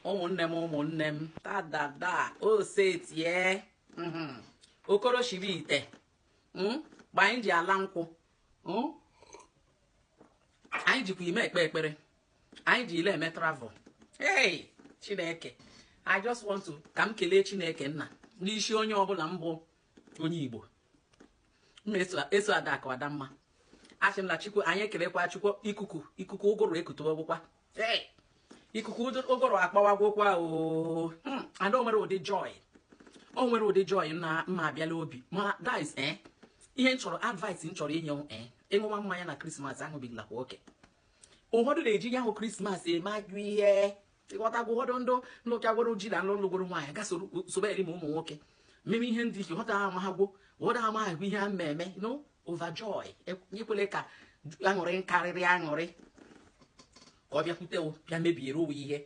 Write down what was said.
Ụmụnne m, ụmụnne m, tadada osetie okoro shiri ite mgbe anyị ji ala nkwụ, anyị jikwa ime ekpe ekpere, anyị ji ile eme travel. Hey, Chineke, I just want to ka m kelee Chineke nna n'isi onye ọbụla mbụ onye Igbo m eso Adakụ Adamma. Asị m na Chukwu anyị ekelekwa Chukwu. Ikuku ụgụrụ ekutewegwụkwa. Hey, ikuku ụgụrụ akpawagwụkwa o. And o nwere ụdị joy, o nwere ụdị joy na mma abịala obi ma. Guys, ihe m chọrọ, advice m chọrọ inye, ịṅụwa mmanya na Krismas, aṅụbigilakwa oke. Ụfọdụ na-eji ya hụ Krismas eme ajụ ihe, ịghọtagwo? Ụfọdụ ndụ lụchagworo ji na lụgoro nwaanyị ga sobe eri ma ụmụ nwoke meme ihe ndị ike ghọta amaghagwo, ụfọdụ amaghị ihe a mmemme no overjoy. Ekwele ka aṅụrị karịrị aṅụrị ka ọ bịakwute bịa mebiere ụwa ihe.